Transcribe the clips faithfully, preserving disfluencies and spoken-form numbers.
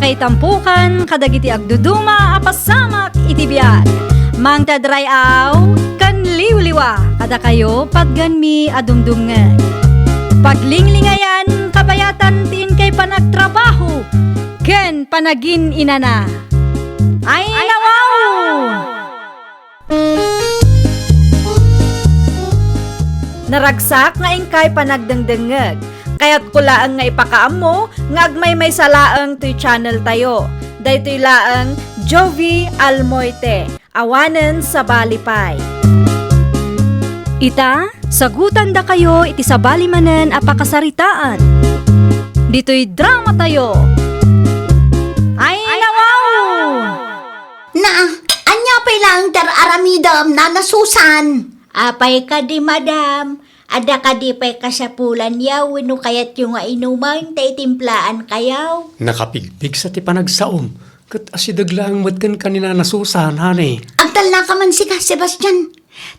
Ay tampukan kadagiti agduduma a pasamak iti biag. Mangted ray-aw ken liwliwa kadakayo patgenmi a dumdumngeg. Paglinglingayan kabayatan ti inkay panagtrabaho ken panagin-inana. Ay, nawaw! Naragsak nga inkay panagdengdengngeg. Kayatko laeng nga ipakaammo nga agmaymaysa laeng toy channel tayo. Daytoy laeng Jovie Almoite, awanen sabali pay. Ita, sagutandakayo iti sabali manen a pakasaritaan. Ditoy drama tayo. Ay, nawaw! Na, ania pay laeng ti ar-aramidem, Nana Susan? Apay kadi, madam? Adda kadi pay kasapulanyo wenno kayatyo nga inumen ta itimplaankayo? Nakapigpigsa ti panagsaom, ket asideg laeng met kenka ni Nana Susan, honey. Agtallaka man sika, Sebastian.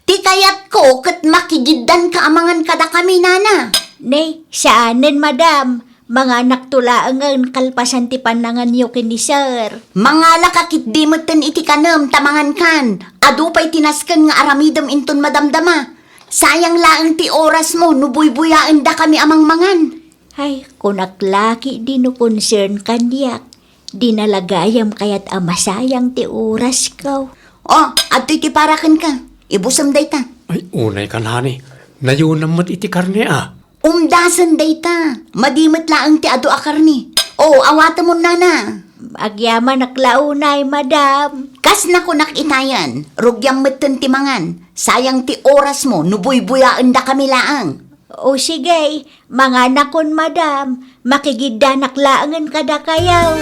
Ti kayatko ket makigiddanka a mangan kadakami, Nana. Ne, saanen, madam. Manganakto laengen kalpasan ti pannanganyo ken ni Sir. Mangalaka ketdi metten iti kanem ta mangankan. Adu pay ti nasken nga aramidem inton madamdama. Sayang laeng ti orasmo no buybuyaendakami a mangmangan. Ay, kunak la ketdi no concern kaniak. Dina la gayam kayat a masayang ti orasko. O, adtoy ti para kenka. Ibusem dayta. Ay, unay kan, honey. Nayonam met iti karne, a. Umdasen dayta. Madi met laeng ti adu a karne. O, awatemon, Nana. Agyamanak la unay, madam. Kas nakunak itayen, rugiam metten ti mangan. Sayang ti orasmo no buybuyaendakami laeng. O sige, manganakon, madam. Makigiddanak laengen kadakayo.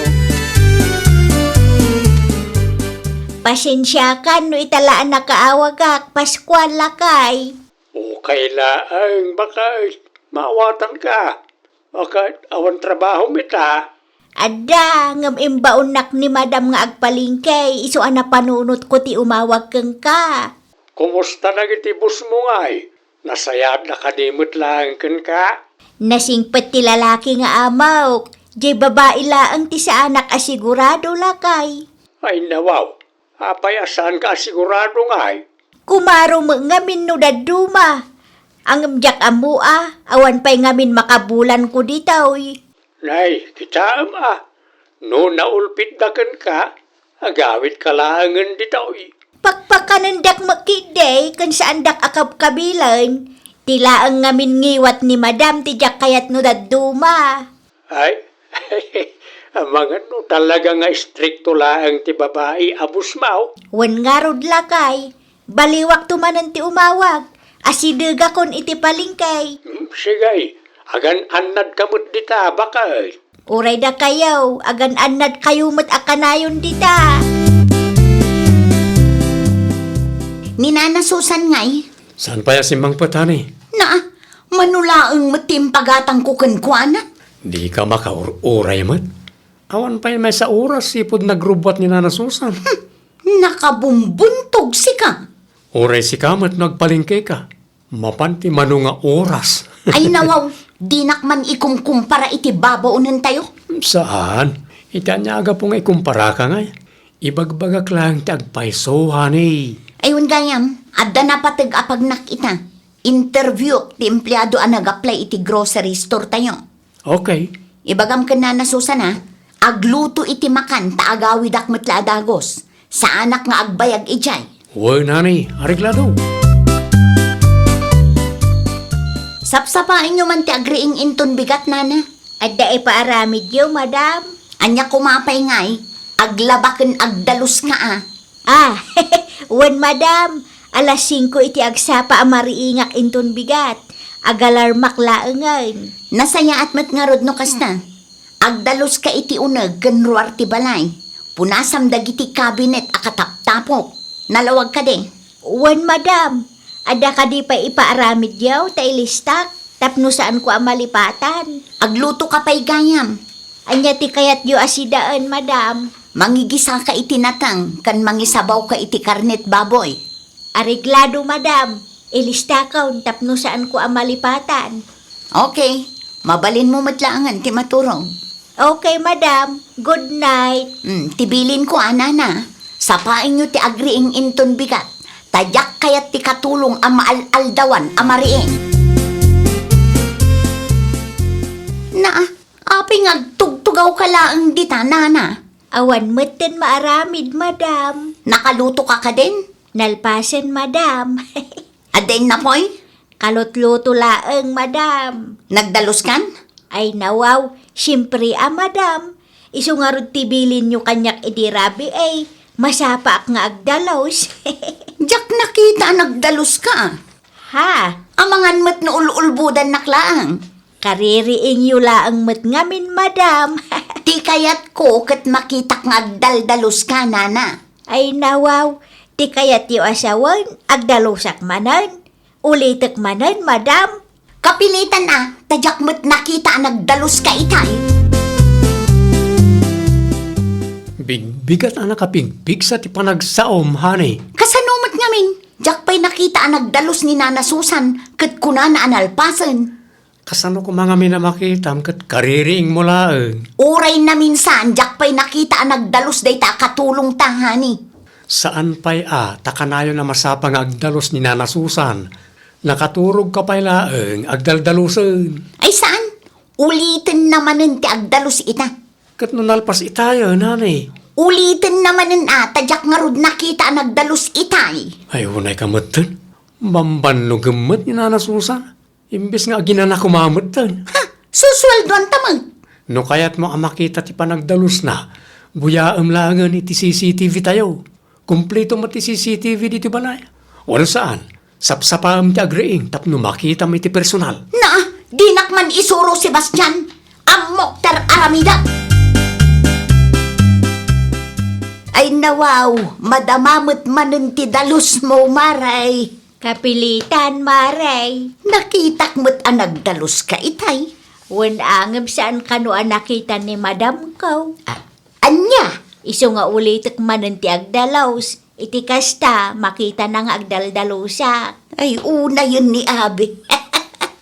Pasensiakan no ita la a nakaawagak, Pascual, lakay. Ukay laeng, bakay. Maawatanka. Bakay, awan trabahom ita? Adda, ngem imbaonnak ni madam nga agpalengke, isu a napanunotko ti umawag kenka. Kumusta dagiti bossmo ngay? Nasayaatda kadi met laeng kenka? Nasingpet ti lalaki nga amok. Diay babai laeng ti saanak a sigurado, lakay. Ay, nawaw. Apay a saanka a sigurado ngay? Kumaro met ngamin no dadduma. Ngem diak ammo a, awan pay ngamin makabulanko ditoy. Nay, kitaem a, no naulpitda kenka, agawidka laengen ditoy. Pakpakanendak met ketdi ken saandak a kabkabilen. Ti laeng ngamin ngiwat ni madam ti diak kayat no dadduma. Ay, amangan no talaga nga istrikto laeng ti babai a bossmo. Wen ngarud, lakay, baliwakto manen ti umawag. Asidegakon iti palengke. Hmm, sige, agan-annadka met dita, bakay. Uray dakayo, agan-annadkayo met a kanayon dita. Ni Nana Susan ngay? Saan pay a simmangpet, honey? Na, mano laeng met ti impagatangko kenkuana? Dika makaur-uray met. Awan pay maysa oras ipud nagrubbuat ni Nana Susan. Hmm, nakabumbuntog sika. Uray sika met no agpalengkeka. Mapan ti mano nga oras. Ay, nawaw, dinak man ikumkumpara iti babaonentayo. Saan? Iti ania a gapu nga ikumparaka ngay? Ibagbagak laeng ti agpayso, honey. Ay, wen gayam, adda napateg a pagnak ita. Interviewk ti empleado a nag-apply iti grocery store tayo. Okay. Ibagam ken Nana Susan a, agluto iti makan ta agawidak met la a dagus. Saanak nga agbayag idiay. Wen, honey, areglado. Sapsapaenyo man ti agriing inton bigat, Nana. Adda ipaaramidyo, madam? Ania koma pay ngay, aglaba ken agdaluska a. Ah, wen, madam, alas singko iti agsapa a mariingak inton bigat. Agalarmak laengen. Nasayaat met ngarud no kasta. Agdaluska iti uneg ken ruar ti balay. Punasam dagiti kabinet a kataptapok. Nalawag kadi? Wen, madam. Adda kadi pay ipaaramidyo ta ilistak tapno saanko a malipatan? Aglutoka pay gayam. Ania ti kayatyo a sidaen, madam? Mangigisaka iti nateng ken mangisabawka iti karnet baboy. Areglado, madam. Ilistakon tapno saanko a malipatan. Okay. Mabalinmo met laengen ti maturog. Okay, madam. Good night. Hmm, ti bilinko a, nana, sapaenyo ti agriing inton bigat, ta diak kayat ti katulong a maal-aldawan a mariing. Naa, apay nga agtugtugawka laeng dita, nana? Awan metten maaramid, madam. Nakalutoka kadin? Nalpasen, madam. Adda innapoy? Kalutluto laeng, madam. Nagdaluskan? Ay, nawaw, siempre a, madam. Isu ngarud ti bilinyo kaniak idi rabii, masapaak nga agdalus. Diak nakita a nagdaluska. Ha? Amangan met no ul-ulbodannak laeng. Kaririingyo laeng met ngamin, madam. Ti kayatko ket makitak nga agdaldaluska, nana. Ay, nawaw, ti kayatyo a sawen, agdalusak manen. Ulitek manen, madam. Kapilitan a, ta diak met nakita a nagdaluska itay. Bigbigat a nakapigpigsa ti panagsaom, honey. Kasano met ngamin? Diak pay nakita a nagdalus ni Nana Susan, ket kunana a nalpasen. Kasano koma ngamin a makitam ket kaririingmo laeng? Uray naminsan, diak pay nakita a nagdalus dayta a katulongta, honey. Saan pay a, ta kanayon a masapa nga agdalus ni Nana Susan. Nakaturogka pay laeng agdaldalusen. Ay saan? Ulitenna manen ti agdalus ita. Ket no nalpas itayen, honey? Ulitenna manen a, ta diak ngarud nakita a nagdalus itay. Ay, unayka metten. Bambannogem met ni Nana Susan. Imbes nga aginana koma metten. Ha? Susueldoanta met. No kayatmo a makita ti panagdalusna, buyaem laengen iti C C T V tayo. Kumpleto met ti C C T V ditoy balay. Wenno saan, sapsapaem ti agriing tapno makitam iti personal. Naa, dinak man isuro, Sebastian. Ammok ti ar-aramidek. Ay, nawaw, madama met manen ti dalusmo, Maray. Kapilitan, Maray. Nakitak met a nagdaluska itay. Wen a ngem saan kano a nakita ni madamko. Ah, ania? Isu nga ulitek manen ti agdalus. Iti kasta, makitana nga agdaldalusak. Ay, unayen ni abi.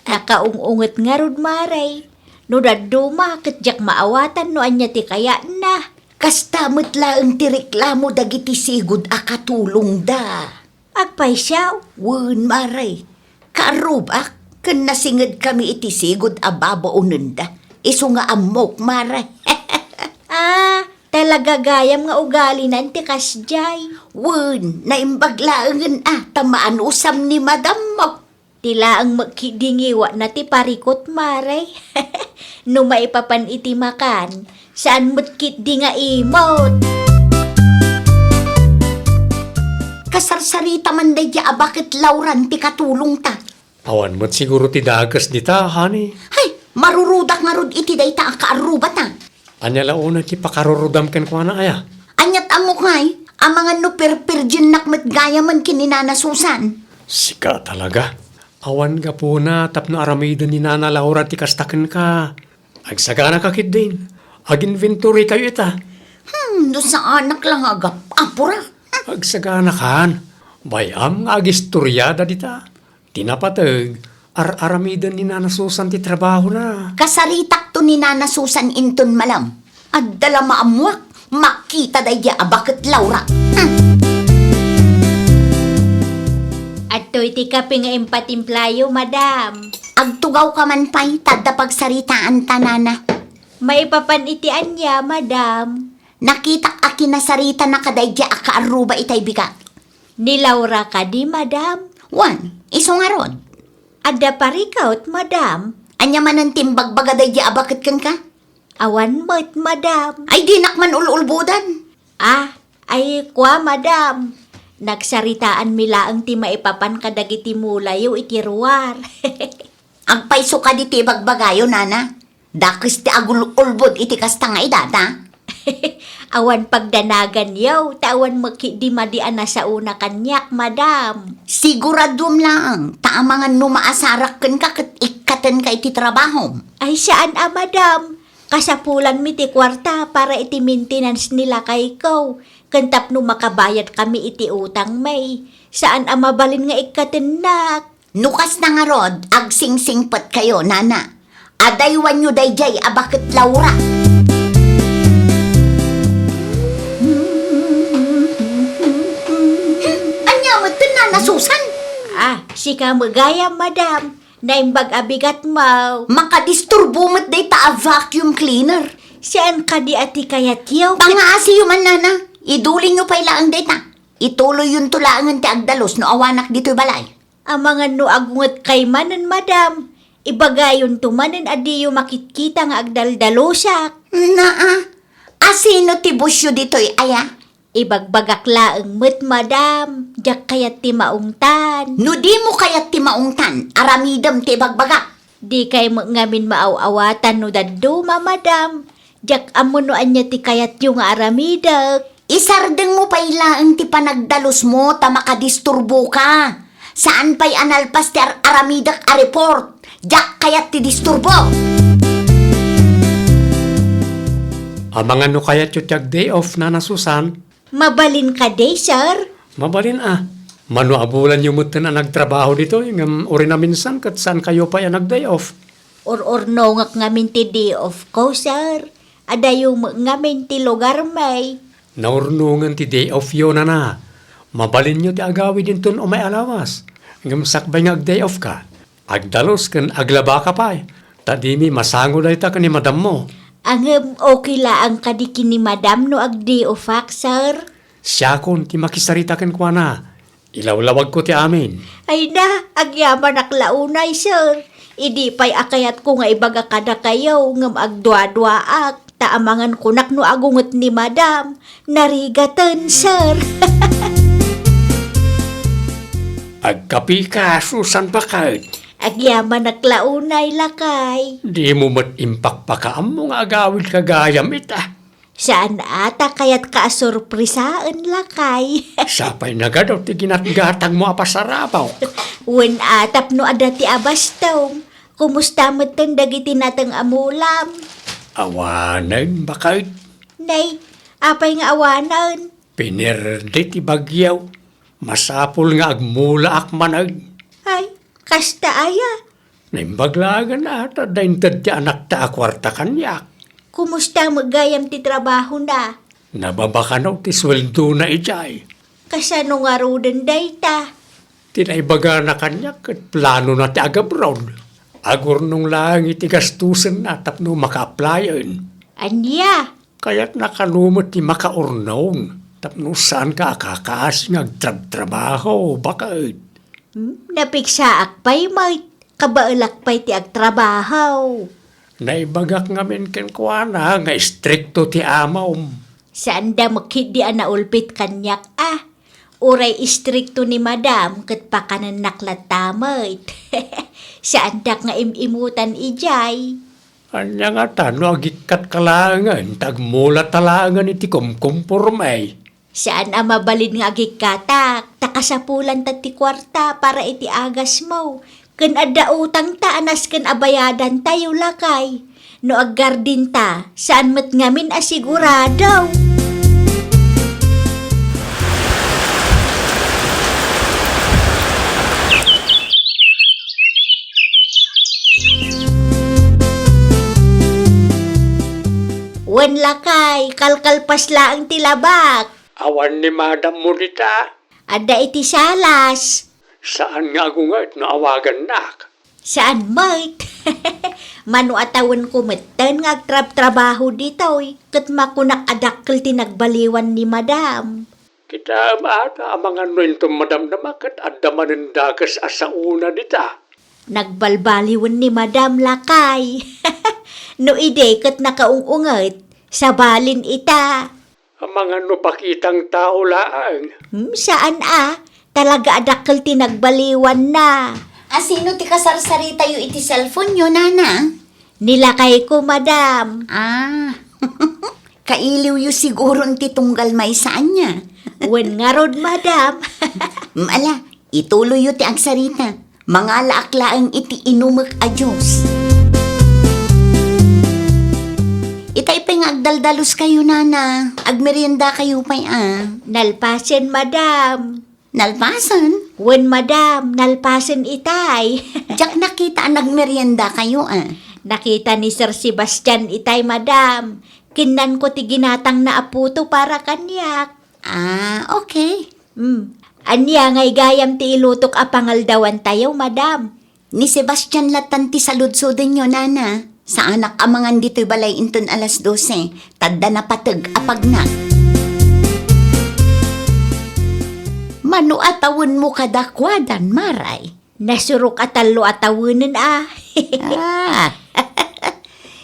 Nakaung-unget ngarud, Maray. No dadduma, ket diak maawatan no ania ti kayatna. Kasta met laeng ti reklamo dagiti sigud a katulongda. Agpaysiaw? Wen, Maray. Kaarrubak, ken nasingedkami iti sigud a babaonenda. Isu nga ammok, Maray. Ah, talaga gayam nga ugalina ti kasdiay. Wen, naimbag laengen a ta maanusam ni madammo. Ti laeng met ketdi ngiwatna ti parikut, Maray. No maipapan iti makan, saan met ketdi nga imot. Kasarsarita man daydiay a baket Lauran ti katulongta. Awan met siguro ti dakes dita, honey. Hay, marurudak ngarud iti dayta a kaarrubata. Ania la unay ti pakarurudam kenkuana, aya? Aniat ammok ngay, amangan no perperdiennak met gayamen ken ni Nana Susan. Sika talaga. Awan gapuna tapno aramiden ni Nana Laura ti kasta kenka. Agsaganaka ketdin. Aginventory kayo ita. Hmm, no saanak la nga agap-apura. Agsaganakan. Bay-am nga agistoriada dita. Ti napateg, ar-aramiden ni Nana Susan ti trabahona. Kasaritakto ni Nana Susan inton malem. Adda la maammuak, makita daydiay a baket Laura. Hmm. Adtoy ti kape nga impatimplayo, madam. Agtugawka man pay, ta adda pagsaritaanta, nana. Maipapan iti ania, madam? Nakitak a kinasaritanaka daydiay a kaarruba itay bigat. Ni Laura kadi, madam? Wen, isu ngarud. Adda parikut, madam? Ania manen ti imbagbaga daydiay a baket kenka? Awan met, madam. Ay, dinak man ul-ulbodan. Ah, ay, kua, madam. Nagsaritaanmi laeng ti maipapan kadagiti mulayo iti ruar. Agpayso kadi ti ibagbagayo, nana? Dakes ti agul-ulbod iti kasta nga idada. Awan pagdanaganyo, ta awan met ketdi madi a nasaona kaniak, madam. Siguraduem laeng, ta amangan no maasarak kenka ket ikkatenka iti trabahom. Ay, saan a, madam. Kasapulanmi ti kuarta para iti maintenance ni lakayko, ken tapno makabayadkami iti utangmi. Saan a mabalin nga ikkatennak. No kasta ngarud, agsingsingpetkayo, nana. Adaywanyo daydiay a baket Laura. Susan? Ah, sika met gayam, madam. Naimbag a bigat mo. Makadisturbo met dayta a vacuum cleaner. Saan kadi a ti kayatyo? Pangaasiyo man, nana. Idulinyo pay laeng dayta. Ituloyyonto laengen ti agdalus no awanak ditoy balay. Amangan no agungetkay manen, madam. Ibagayonto manen a diyo makitkita nga agdaldalusak. Naa, asino ti busyo ditoy, aya? Ibagbagak laeng met, madam. Diak kayat ti maungtan. No dimo kayat ti maungtan, aramidem ti ibagbagak. Dikay met ngamin maaw-awatan no dadduma, madam. Diak ammo no ania ti kayatyo nga aramidek. Isardengmo pay laeng ti panagdalusmo ta makadisturboka. Saan pay a nalpas ti ar-aramidek a report. Diak kayat ti disturbo. Amangan no kayatyo ti ag-day off, Nana Susan? Mabalin kadi, sir? Mabalin a. Mano a bulanyo metten a nagtrabaho ditoy, ngem uray naminsan ket saankayo pay a nag-day off? Ur-urnongek ngamin ti day off ko, sir. Adayo met ngamin ti lugarmi. Naurnongen ti day off yo, nana. Mabalinyo ti agawid inton umay a lawas. Ngem sakbay nga ag-day off ka, agdalus ken aglabaka pay, ta dimi masango dayta ken ni madammo. Ngem okay laeng kadi ken ni madam no ag-day offak, sir? Siakon ti makisarita kenkuana. Ilawlawagko ti amin. Ay na, agyamanak la unay, sir. Idi pay a kayatko nga ibaga kadakayo, ngem agduaduaak, ta amangan kunak no agunget ni madam. Narigaten, sir. Agkapika, Susan, baket. Agyamanak la unay, lakay. Dimo met impakpakaammo nga agawidka gayam ita. Saan a ta kayatka a surprisaen, lakay. Sapay nagadu ti ginatgatangmo a pasarabok. Wen a tapno adda ti abastom. Kumusta metten dagiti nateng a mulam? Awanen, baket. Nay, apay nga awanen? Pinerdi ti bagyo. Masapul nga agmulaak manen. Ay, kasta aya? Naimbag laengen a ta adda inted ti anakta a kuarta kaniak. Kumusta met gayam ti trabahona? Nababakano ti sueldona idiay. Kasano ngaruden dayta? Ti naibagana kaniak ket planona ti agabroad. Agurnong laeng iti gastusenna tapno maka-applyen. Ania? Kayatna kano met ti makaurnong tapno saanka a kakaasi nga agtrabtrabaho, baket. Hmm, napigsaak pay met, kabaelak pay ti agtrabaho. Naibagak ngamin kenkuana nga istrikto ti amom. Saanda met ketdi a naulpit kaniak a. Uray istrikto ni madam ket pakanennak latta met. Saandak nga im-imutan idiay. Ania ngata no agikkatka laengen ta agmulata laengen iti kumkumporme? Saan a mabalin nga agikkatak, ta kasapulanta ti kuarta para iti agasmo. Ken adda utangta a nasken a bayadantayo, lakay. No aggardinta, saan met ngamin a sigurado. Wen, lakay, kalkalpas laeng ti labak. Awan ni madammo dita? Adda iti salas. Saan nga agunget no awagannak? Saan met? Mano a tawenko metten nga agtrabtrabaho ditoy, ket makunak a dakkel ti nagbaliwan ni madam. Kitaem a ta amangan no inton madamdama ket adda manen dakes a saona dita. Nagbalbaliwen ni madam, lakay. No idi ket nakaung-unget, sabalin ita. Amangan no pakitang tao laeng. Hmm, saan a. Talaga a dakkel ti nagbaliwanna. A sino ti kasarsaritayo iti cellphone-yo, nana? Ni lakayko, madam. Ah. Kailiwyo siguron ti tunggal maysa ania. Wen ngarud, madam. Mm, ala, ituloyyo ti agsarita. Mangalaak laeng iti inumek a juice. Itay pay nga agdaldaluskayo, nana. Agmeriendakayo pay a. Nalpasen, madam. Nalpasen? Wen, madam, nalpasen itay. Diak nakita a nagmeriendakayo a. Nakita ni Sir Sebastian itay, madam. Kinnanko ti ginatangna a puto para kaniak. Ah, okay. Hmm. Ania ngay gayam ti ilutok a pangaldawantayo, madam? Ni Sebastian latan ti saludsodenyo, nana. Saanak a mangan ditoy balay inton alas dose, ta adda napateg a pagnak. Mano a tawenmo kadakuadan, Maray? Nasurok a tallo a tawenen a. Ah.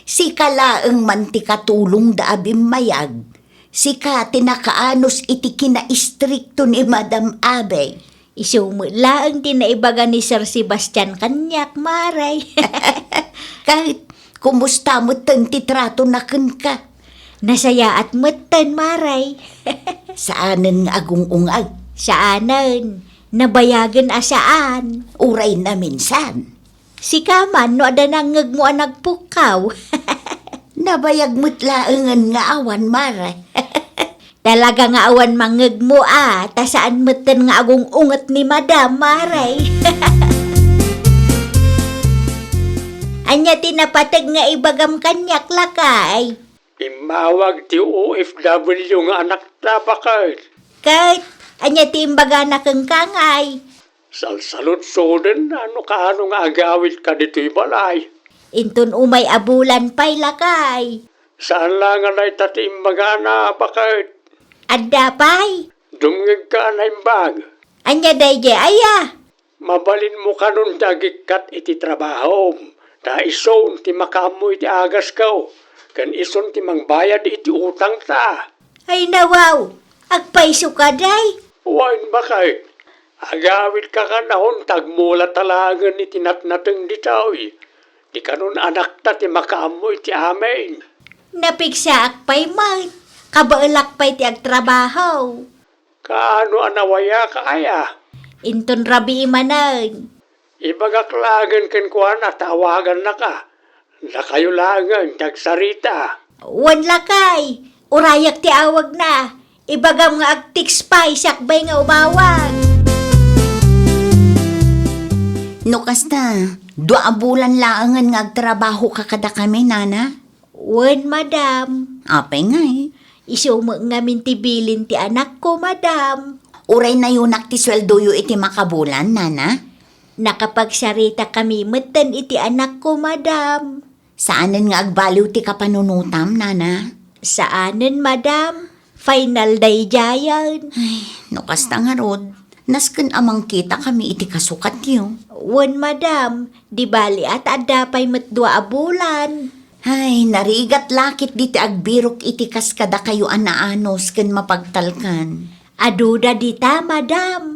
Sika laeng man ti katulongda a bimmayag. Sika ti nakaanus iti kinaistrikto ni Madam Abey. Isu met laeng ti naibaga ni Sir Sebastian kaniak, Maray. Ket, kumusta metten ti tratona kenka? Nasayaat metten, Maray. Saanen nga agung-ungag? Saanen. Nabayagen a saan. Uray naminsan. Sika man, no adda nangngegmo a nagpukkaw. Nabayag met laengen nga awan, Maray. Talaga nga awan mangngegmo a, ta saan metten nga agung-unget ni Madam, Maray. Ania ti napateg nga ibagam kaniak, lakay? Immawag ti O F W nga anakta, baket. Ket, ania ti imbagana kenka ngay? Salsaludsodenna no kaano nga agawidka ditoy balay. Inton umay a bulan pay, lakay. Saan la nga dayta ti imbagana, baket. Adda pay? Dumngegka a naimbag. Ania daydiay aya? Mabalinmo kanon ti agikkat iti trabahom, ta isun ti makaammo iti agasko, ken isun ti mangbayad iti utangta. Ay, nawaw! Agpayso kadi? Wen, baket. Agawidka kanahon ta agmulata laengen iti natnateng ditoy. Di kanon anakta ti makaammo iti amin. Napigsaak pay met. Kabaelak pay ti agtrabaho. Kaano a nawayaka aya? Inton rabii manen. Ibagak laengen kenkuana ta awagannaka. Dakayo laengen ti agsarita. Wen, lakay, urayak ti awagna. Ibagam nga ag-text pay sakbay nga umawag. No kasta, dua a bulan laengen nga agtrabahoka kadakami, nana? Wen, madam. Apay ngay? Isu met ngamin ti bilin ti anakko, madam. Uray nayunak ti sueldoyo iti makabulan, nana? Nakapagsaritakami metten iti anakko, madam. Saanen nga agbaliw ti kapanunotam, nana? Saanen, madam. Final daydiayen. Ay, no kasta ngarud, nasken a mangkitakami iti kasukatyo. Wen, madam, di bali a ta adda pay met dua a bulan. Ay, narigat la ketdi ti agbirok iti kas kadakayo a naanus ken mapagtalkan. Aduda dita, madam.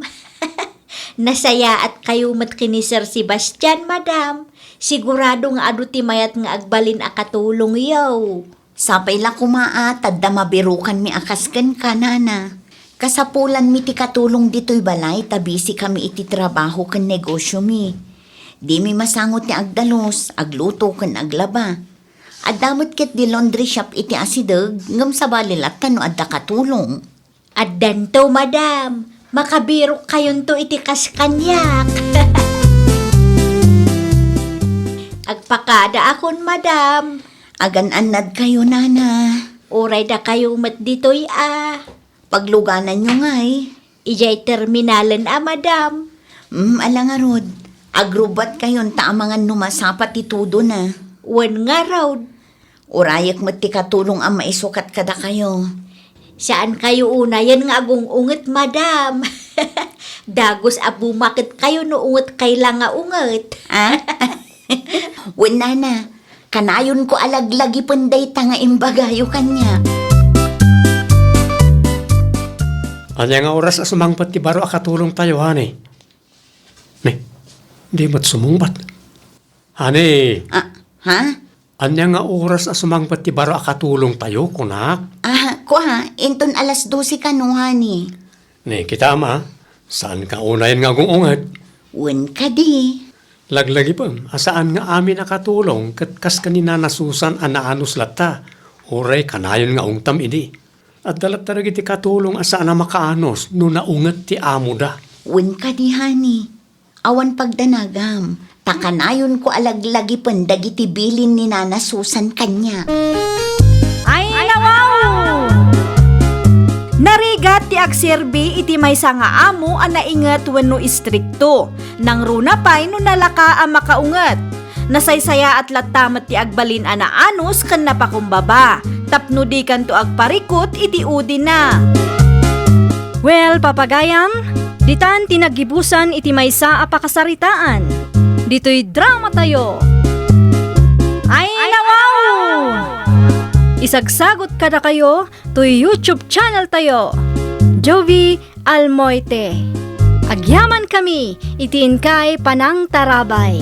Nasayaatkayo met ken ni Sir Sebastian, madam. Sigurado nga adu ti mayat nga agbalin a katulongyo. Sapay la koma a ta adda mabirokanmi a kas kenka, nana. Kasapulanmi ti katulong ditoy balay ta bisikami iti trabaho ken negosyomi. Dimi masango ti agdalus, agluto ken aglaba. Adda met ketdi laundry shop iti asideg, ngem sabali latta no adda katulong. Addanto, madam. Makabirokkayonto iti kas kaniak. Agpakadaakon, madam. Agan-annadkayo, nana. Uray dakayo met ditoy a. Paglugananyo ngay? Idiay terminalen a, madam. Mm, ala ngarud. Agrubbatkayon ta amangan no masapa ti tudona. Wen ngarud. Urayek met ti katulong a maisukat kadakayo. Saankayo unayen nga agung-unget, madam. Dagus a bumaketkayo no ungetkay la nga unget. Ah? Wen, nana, kanayonko a laglagipen dayta nga imbagayo kaniak. Ania nga oras a sumangpet ti baro a katulongtayo, honey? Ne, di met sumungbat. Honey! Ah, ha? Ania nga oras a sumangpet ti baro a katulongtayo, kunak? Ah, kua, inton alas dose kano, honey. Ne, kitam a, saanka unayen nga agung-unget. Wen kadi. Laglagipem a saan nga amin a katulong ket kas ken ni Nana Susan a naanus latta, uray kanayon nga ungtam idi. Adda latta dagiti katulong a saan a makaanus no naunget ti amoda. Wen kadi, honey. Awan pagdanagam, ta kanayonko a laglagipen dagiti bilin ni Nana Susan kaniak. Ay, nawaw! Narigat Ket ti agserbi iti maysa nga amo a nainget wenno istrikto, nangruna pay no nalaka a makaunget. Nasaysayaat latta met ti agbalin a naanus ken napakumbaba, tapno dikanto agparikut iti udina. Well, papagayam, ditan ti naggibusan iti maysa a pakasaritaan. Ditoy drama tayo. Ay, nawaw! Isagsagot kadakayo toy YouTube channel tayo, Jovie Almoite. Agyaman kami iti inkay panangtarabay.